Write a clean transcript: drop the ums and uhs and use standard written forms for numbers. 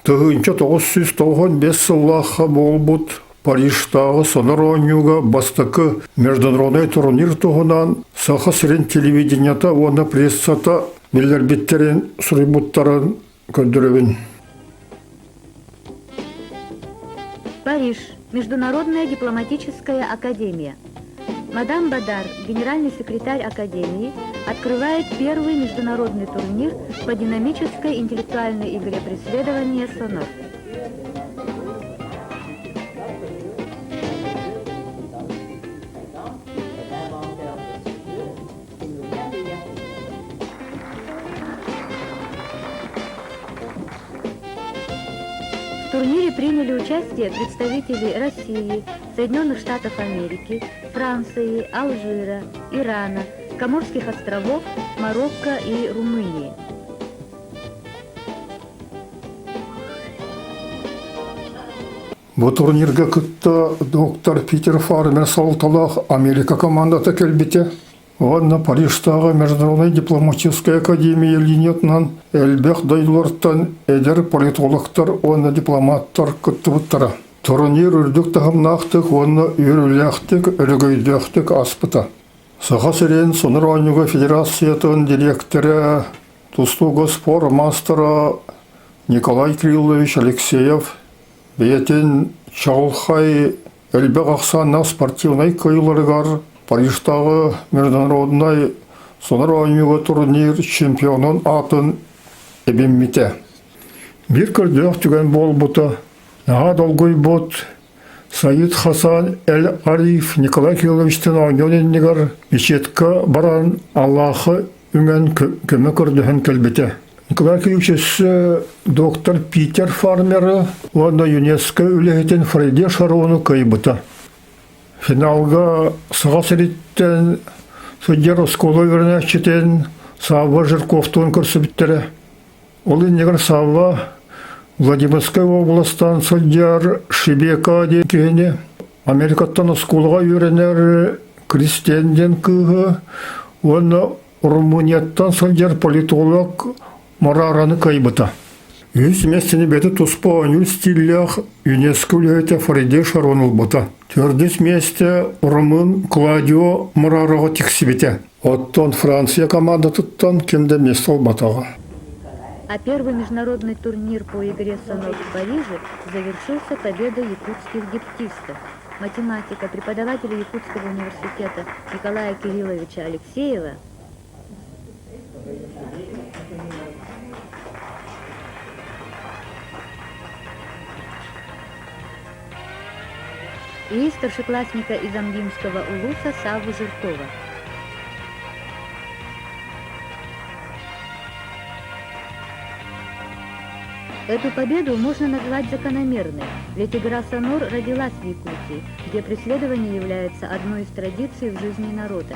1995 сыллаахха буолбут Парижтааҕы Сонор оонньууга бастакы международнай турнир туһунан Саха сирин телевидениета уонна прессата биллэрбиттэрин суруйбуттарын көрдөрөбүн. Париж. Международная дипломатическая академия. Мадам Бадар, генеральный секретарь Академии, открывает первый международный турнир по динамической интеллектуальной игре преследования «Сонор». В турнире приняли участие представители России, Соединенных Штатов Америки, Франции, Алжира, Ирана, Коморских островов, Марокко и Румынии. Бу турнирга кытта доктор Питер Фармер салалталаах Америка командата кэлбитэ. Уонна Парижтааҕы Международнай дипломатическай академия линиятынан элбэх дойдулартан эдэр политологтар уонна дипломаттар кыттыбыттара. Турнир үрдүк таһымнаахтык уонна үөрүүлээхтик, өрөгөйдөөхтүк ааспыта. Саха сирин Сонор оонньууга федерациятын дириэктэрэ, тустууга спорт маастара Николай Кириллович Алексеев бэйэтин чаҕылхай элбэх ахсааннаах спортивнай кыайыыларыгар Парижтааҕы международнай Сонор оонньууга турнир чемпионун аатын эбиммитэ. Биир көрдөөх түгэн буолбута, наһаа долгуйбут Саид Хасан Эль Ариф Николай Кирилловичтыын оонньуон иннигэр беседка баран Аллахы үҥэн көмө көрдөһөн кэлбитэ. Николай Кириллович өссө доктор Питер Фармеры уонна ЮНЕСКО үлэһитин Фредди Шарону кыайбыта. Финалга Саха сириттэн сылдьар оскуола үөрэнээччитин Савва Жирковтуун көрсүбүттэрэ. Ол иннигэр Савва Владимирскай уобаластан сылдьар Шибека диэн киһини Америкаттан оскуолаҕа үөрэнэр Кристиан диэн кыыһы уонна Румынияттан сылдьар политолог Марараны кыайбыта. Үһүс миэстэни бэйэтэ туспа оонньуур стиллээх ЮНЕСКО үлэһитэ Фариде Шарон ылбыта. Төрдүс миэстэ румын Клаудио Морароҕа тиксибитэ. Оттон Франция командатыттан ким да миэстэ ылбатаҕа. А первый международный турнир по игре «Сонор» в Париже завершился победой якутских гептистов. Математика преподавателя Якутского университета Николая Кирилловича Алексеева и старшеклассника из Амгинского улуса Саввы Жиркова. Эту победу можно назвать закономерной, ведь игра «Сонор» родилась в Якутии, где преследование является одной из традиций в жизни народа.